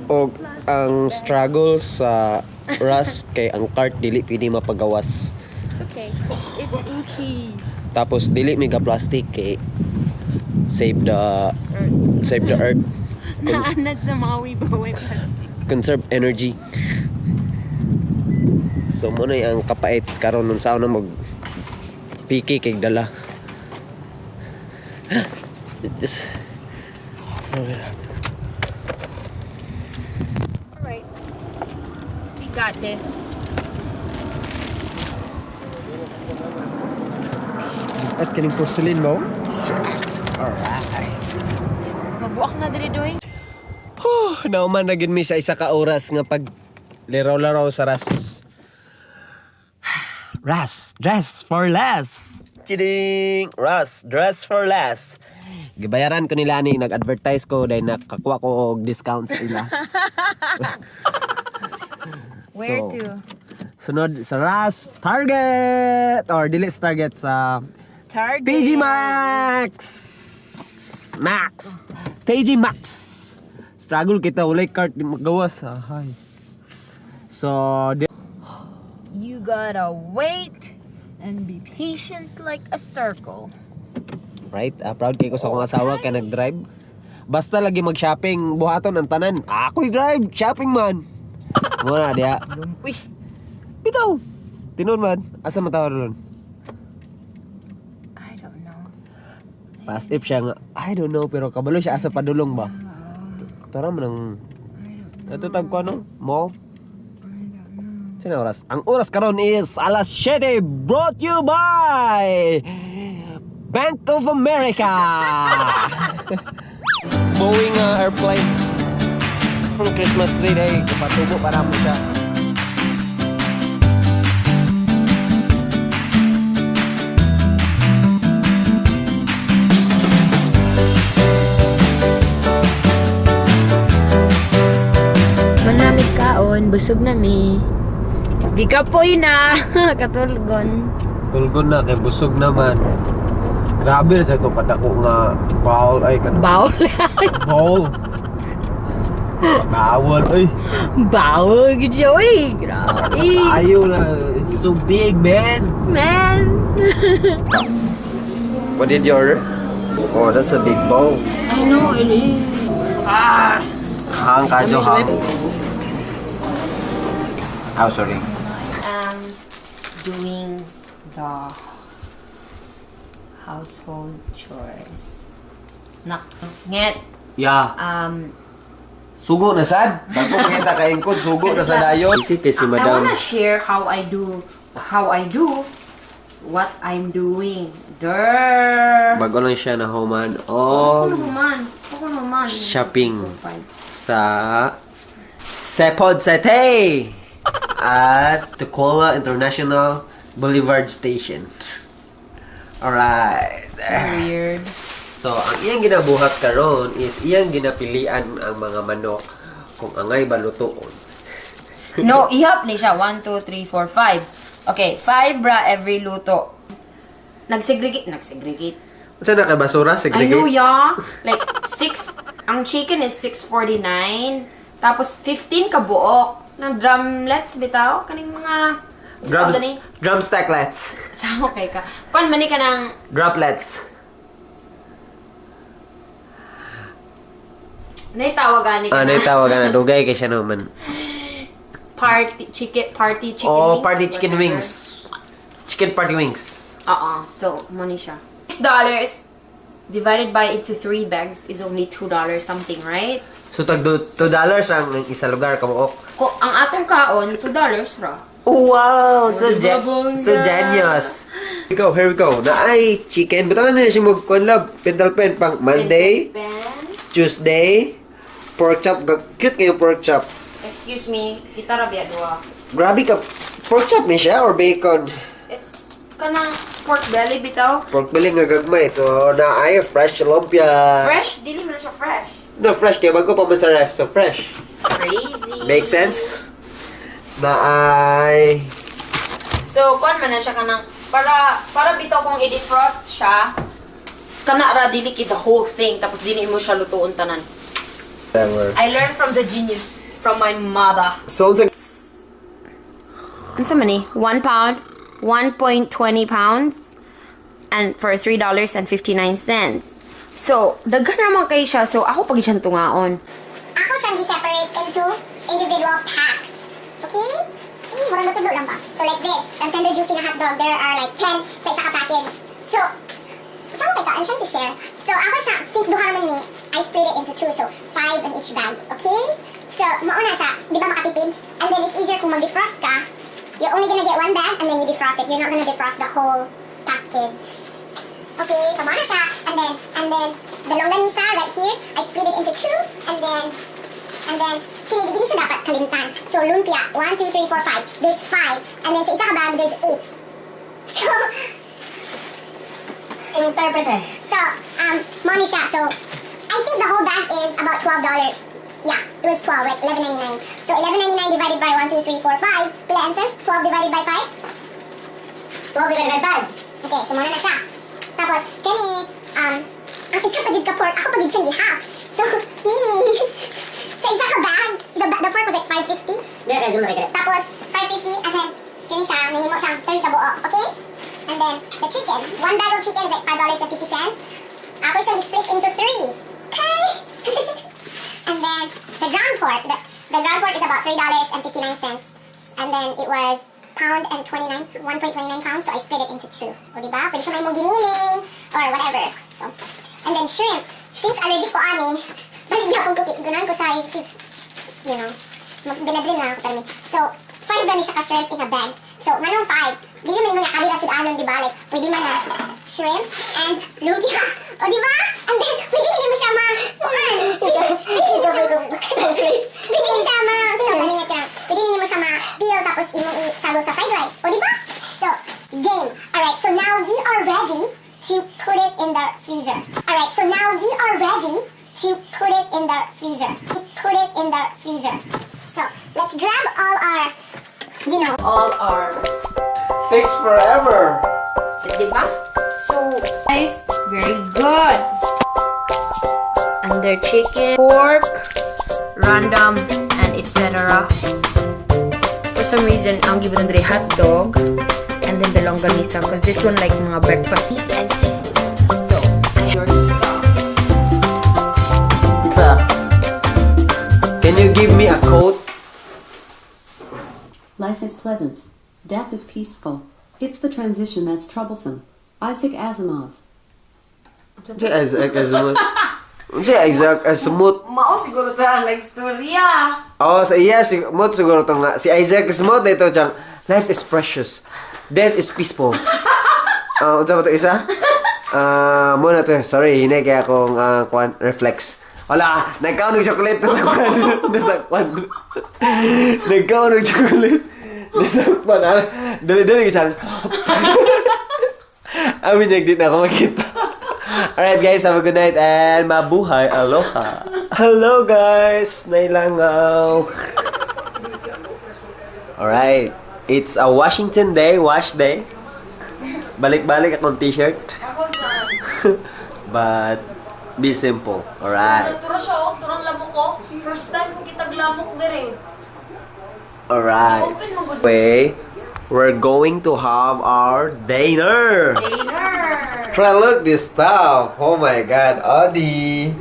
Og ang struggle sa Ras kay ang cart dili pwede mapagawas. It's okay. It's okay. Tapos dili mega plastic kay save the earth. Naanad sa mga wibaway plastic. Conserve energy. So mo na ang kapaits karon nun sa na mag piki kay dala. Just Alright. We got this. At kaning porcelain mo? Alright. Mabuak na diri doy. Nauman na gid mi sa isa ka oras nga pag laraw-laraw sa Ras. Ras, dress for less. Chiding! Ras, dress for less. Gibayaran ko nila ni, nag-advertise ko dahil nakakuha ko og discount sa ila. Where So, to? Sunod sa Ras, Target! Or dili sa Target, sa Target. TG Maxx! Max! TG Maxx! Struggle kita, walay cart, di magawas. Ahay. So, You gotta wait and be patient like a circle. Right? Proud kay ko sa akong asawa kay nag-drive. Basta lagi mag-shopping, buhaton ang tanan. Ako'y drive, shopping man. Muna diya. Uy, Bitaw. Tinuod man. Asa man tawag ron? I don't know. Pass if siya nga, I don't know, pero kabalo siya asa padulong ba? Tara man ang ito tag ko ano? Mall? Sino oras? Ang oras karon is alas 7, brought you by Bank of America. Boeing airplane. Ang Christmas tree day, kapatubo para mo siya. Manamit kaon, busog na mi. Gikapoy na, katulgon. Tulgon na kay busog naman. Grabe na sa ito padako nga bowl ay kan Bawal. Bowl. Bawal oy. Bawal gid siya, uy. Grabe. Ayaw na. It's so big, man. Man. What did you order? Oh, that's a big bowl. I know it is. Hang kajo hang. Oh, sorry. Doing the household chores. Naks. Nget. Yeah. Sugo na sad. Bago makita kaingkod, sugo na sa dayon. Isip kay si I madam. wanna share how I do what I'm doing. Durr. Bago lang siya na human Ako og naman. Ako naman. shopping sa Sepod Sete at Tucola International Boulevard Station. Alright. Weird. So, ang iyang ginabuhat karon is iyang ginapilian ang mga manok kung angay balutoon. No, ihap ni siya. 1, 2, 3, 4, 5. Okay, 5 bra every luto. Nagsegregate. Nagsegregate. Unsa na kay basura I segregate? know, yeah. Like, 6, ang chicken is 6.49. Tapos, 15 ka buok. Ng drumlets, bitaw. Kaning mga, Drum, Drum, ni? Drumsticklets. Sa okay ka. Kuan man ni ka ng, Droplets. Naitawagan ni ka Ano na. yung tawag na? Dugay kay siya naman. Party chicken Oh, wings. party chicken whatever. wings. Chicken party wings. Oo. So, money siya. $6 divided by into 3 bags is only $2 something, right? So, tag $2 ang isa lugar kabuok. Ko, ang atong kaon, $2 ra. Wow! So, Oh, diba, bongga? so genius. Here we go, here we go. Na ay chicken. Butangan na siya mag love. Pental pen pang Monday, Pen. Tuesday, pork chop. Cute kayo pork chop. Excuse me, kita ra biya duha. Grabe ka. Pork chop ni siya or bacon? It's kanang pork belly bitaw. Pork belly nga gagmay. So, na ay fresh lumpia. Fresh, dili man na siya fresh. No, fresh. Kaya bago pa man sa ref. So, fresh. Crazy. Make sense? Na ay So, kuan man na siya kanang para bitaw kung i-defrost siya, kana ra dili kay the whole thing tapos dili mo siya lutuon tanan. Whatever. I learned from the genius, from my mother. So, unsa Unsa man ni? 1 pound, 1.20 pounds, and for $3.59. So, daghan naman kay siya. So, ako pag siyang tungaon. Ako siyang gi-separate into individual packs. Okay? Okay, murag natudlo lang ba? So like this, ang tender juicy na hotdog, there are like 10 sa isa ka package. So, sama kay ka, I'm trying to share. So ako siya, since duha naman ni, I split it into two, so 5 in each bag. Okay? So, mauna siya, di ba makatipid? And then it's easier kung mag-defrost ka, you're only gonna get one bag and then you defrost it. You're not gonna defrost the whole package. Okay, so mao na siya. And then, the longganisa right here, I split it into two, and then, kini, di siya dapat kalimtan. So, lumpia, 1, 2, 3, 4, 5. There's 5. And then sa isa ka bag, there's 8. So, Interpreter. So, mao ni siya. So, I think the whole bag is about $12. Yeah, it was 12, like 11.99. So, 11.99 divided by 1, 2, 3, 4, 5. Pila answer? 12 divided by 5? 12 divided by 5. Okay, so mao na siya. Tapos, kani, ang isa pa jud ka pork, ako pa jud siyang gi-half. So, meaning, sa isa ka bag, the pork was like 5.50. Dili kay zoom na kay. Tapos, 5.50, and then, kini siya, nahimo siyang 30 ka buo, okay? And then, the chicken, one bag of chicken is like $5.50. Ako siyang split into three. Okay? And then, the ground pork, the ground pork is about $3.59. And then, it was pound and 29, 1.29 pounds, so I split it into two. O, diba? Pwede siya may mong giniling, or whatever. So, and then shrimp. Since allergic ko ani, balik gyapon ko, gunahan ko sa, she's, binadlin na ako permi. So, 5 ra ni siya ka shrimp in a bag. So, nganong 5? Dili man ingon nga kali ra sud-anon, di ba? Like, pwede man na shrimp and lumpia. O, di ba? And then, pwede din mo siya ma... Kuan. Pwede mo siya... Translate. Pwede din siya ma... Sino, paningat ka lang. Pwede din mo siya ma-peel tapos imong isago sa fried rice. O, di ba? So, game. Alright, so now we are ready to put it in the freezer. Alright, so now we are ready to put it in the freezer. Put it in the freezer. So, let's grab all our, All our Takes forever. Diba? So, guys, very good. Under chicken, pork, random, and etc. For some reason, ang given diri hot dog, and then the longganisa, because this one like mga breakfast and seafood. So, your stuff. Sa, can you give me a coat? Life is pleasant. Death is peaceful. It's the transition that's troublesome. Isaac Asimov. Unsay Isaac Asimov? Unsay Isaac Asimov? Mao siguro ta like storya. Oh, sa iya si mo siguro to nga si Isaac Asimov dito diyang life is precious. Death is peaceful. Ah, unsa ba to isa? Ah, mo na to. Sorry, hinay kaya akong kwan reflex. Wala, nagkaon og chocolate na sa kwan. Na kwan. Nagkaon og chocolate. Na sa kwan. Ah, dali dali siya. Amin niya, di na ako makita. Alright guys, have a good night and mabuhay. Aloha. Hello guys! Nailangaw. Alright. It's a Washington Day, wash day. Balik-balik akong t-shirt. Ako sa But be simple. Alright. Tura siya oh, turang lamok ko. First time ko kitag lamok dire. Alright. Open mo gud. Way, we're going to have our dinner. Dinner. Try look this stuff. Oh my God, Audi.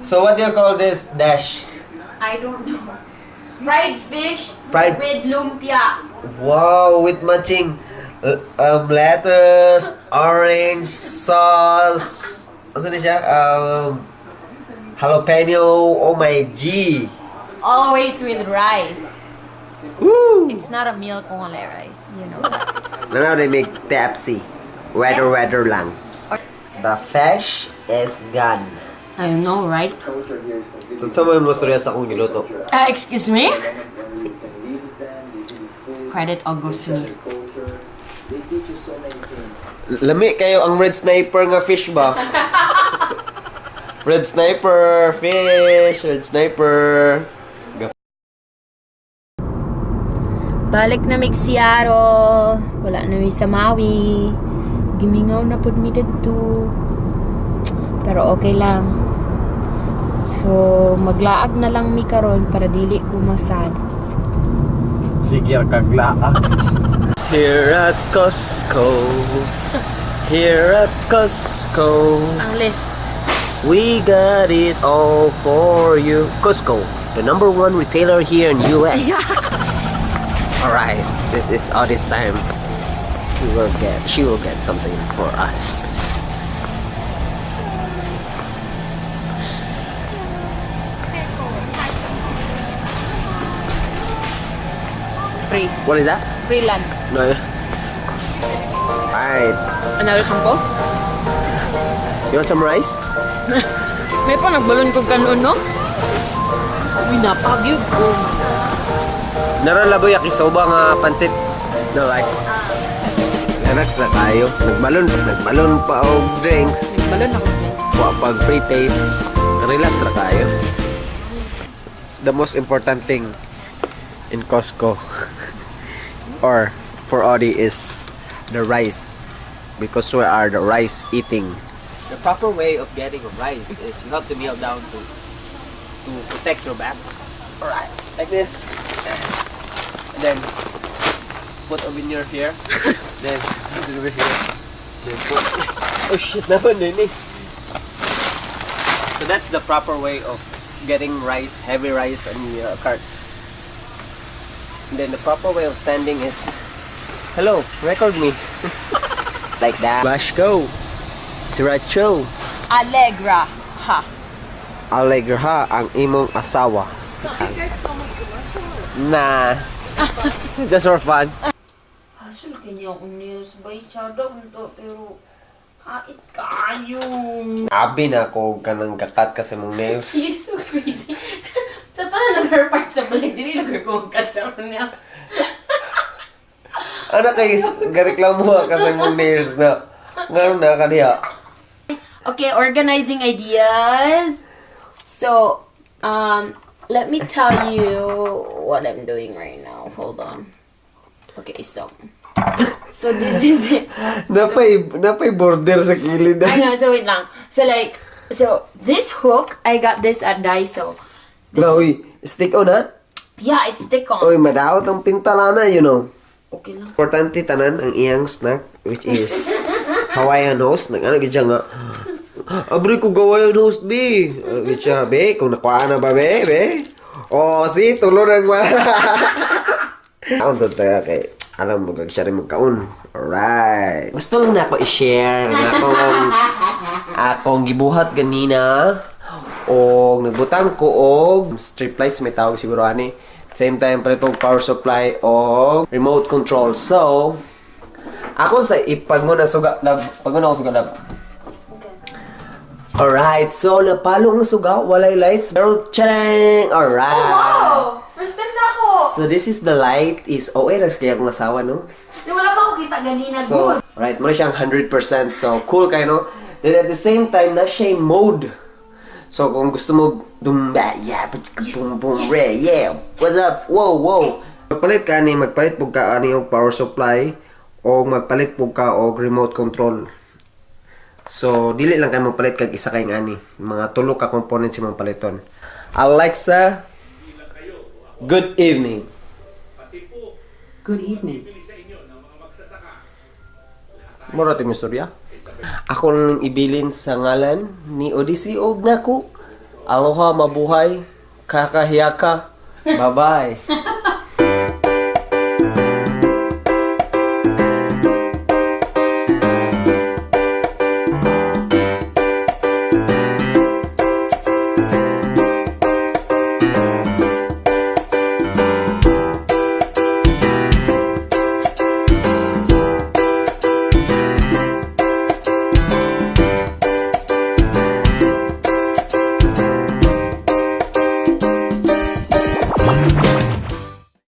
So what do you call this dish? I don't know. Fried fish with lumpia. Wow, with matching lettuce, orange sauce. Ano na siya? Jalapeno. Oh my G. Always with rice. Woo! It's not a meal kung wala rice. Now they make tepsi. Weather, weather lang. The fish is gone. I know, right? So, sa mo yung storya sa akong giluto? Excuse me? Credit all goes to me. Lami kayo ang red sniper nga fish ba? Red sniper fish, red sniper. Balik na mig Seattle. Wala na mi sa Maui. Gimingaw na pud mi didto. Pero okay lang. So, maglaag na lang mi karon para dili ko masad. Sige, kaglaa. Here at Costco. Here at Costco. Ang list. We got it all for you. Costco, the number one retailer here in US. Alright, this is Audie's time. She will get something for us. Free. What is that? Free land. No. Alright. Another sample? You want some rice? May pa nagbalon ko kanon, no? Uy, napagyud ko. Naran laboy yakisoba nga pansit. No, like. Relax na tayo. Nagbalon pa og drinks. Nagbalon ako. Wa pag free taste. Relax ra tayo. The most important thing in Costco or for Audie is the rice, because we are the rice eating. The proper way of getting rice is you have to kneel down to protect your back. Alright, like this. And then put over your here. Then put it over here. Then put. Oh shit, naman din eh. So that's the proper way of getting rice, heavy rice on your cart. And then the proper way of standing is, hello, record me. Like that. Bash go. Sriracha. Allegra. Ha. Allegra ang imong asawa. Nah. Just for fun. Hasul kanya akong nails by Chada unto pero hait kaayo. Abi na ako kanang gakat ka sa mong nails. You're so crazy. Sa tanan lugar part sa balay, dili lugar ko magkat sa akong nails. Ano kay gareklamo ka sa mong nails na? Ngayon na kaniya. Okay, organizing ideas. So, let me tell you what I'm doing right now. Hold on. Okay, so this is it. Napay border sa kilid. I know, so wait lang. So like, so this hook, I got this at Daiso. This No, uy, stick on ha? Yeah, it's stick on. Uy, madaot ang pintalana. Okay lang. Importante tanan ang iyang snack, which is Hawaiian host. Nag-ano gid siya nga, "Abri ko Hawaiian host, be." Gid siya, "Be, kung nakuha na ba, be, be?" Oh, si, tulo nang wala. Ang totoo kay, alam mo, kag siya rin magkaon. Alright. Gusto lang na ako i-share na akong gibuhat ganina og nagbutang ko og strip lights, may tawag siguro ani. Same time palit og power supply og remote control. So, ako sa ipanguna suga lab, panguna ako suga lab. Alright, so napalo ang suga, walay lights. Pero tchalang! Alright. Wow! First time na ako! So this is the light is OA ras kaya akong asawa, no? Di, wala pa ako kita ganina. So, Good. right, mo na siyang 100%. So, cool kayo, no? Then at the same time, na siya yung mode. So, kung gusto mo, dumba, yeah, boom, boom, re, yeah, what's up, whoa, whoa. Magpalit ka ni, magpalit po ka ani og power supply o magpalit po ka og remote control. So, dili lang kayo magpalit kag isa kay ani. Mga tulo ka components imong paliton. Alexa, good evening. Good evening. Mura ti istorya. Ako lang ibilin sa ngalan ni Odyssey og nako. Aloha, mabuhay, kakahiyaka. Bye-bye.